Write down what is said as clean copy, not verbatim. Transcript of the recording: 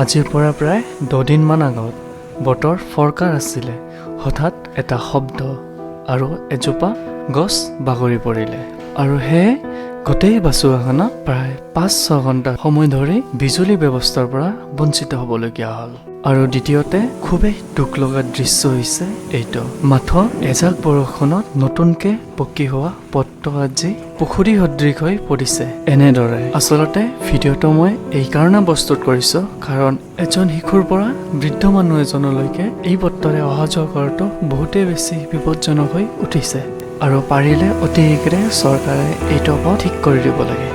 আজিৰ পৰা প্ৰায় 10 দিনমান আগত বতৰ ফৰকাল আছিলে। হঠাৎ এটা শব্দ আৰু এজোপা গছ বাগৰি পৰিলে আৰু সেয়ে গোটেই বাচুৱাখানা প্ৰায় 5-6 ঘণ্টা সময় ধৰি বিজুলী ব্যৱস্থাৰ পৰা বঞ্চিত হ'বলগীয়া হ'ল। আৰু দ্বিতীয়তে, খুবেই দুখ লগা দৃশ্য হৈছে এইটো। মাথো এজাক বৰষুণত নতুনকৈ পকী হোৱা পথটো আজি পুখুৰী সদৃশ হৈ পৰিছে এনেদৰে। আচলতে ভিডিঅ'টো মই এইকাৰণে প্ৰস্তুত কৰিছোঁ, কাৰণ এজন শিশুৰ পৰা বৃদ্ধ মানুহ এজনলৈকে এই পথটোৰে অহা যোৱা কৰাটো বহুতেই বেছি বিপদজনক হৈ উঠিছে আৰু পাৰিলে অতি শীঘ্ৰে চৰকাৰে এইটো পথ ঠিক কৰি দিব লাগে।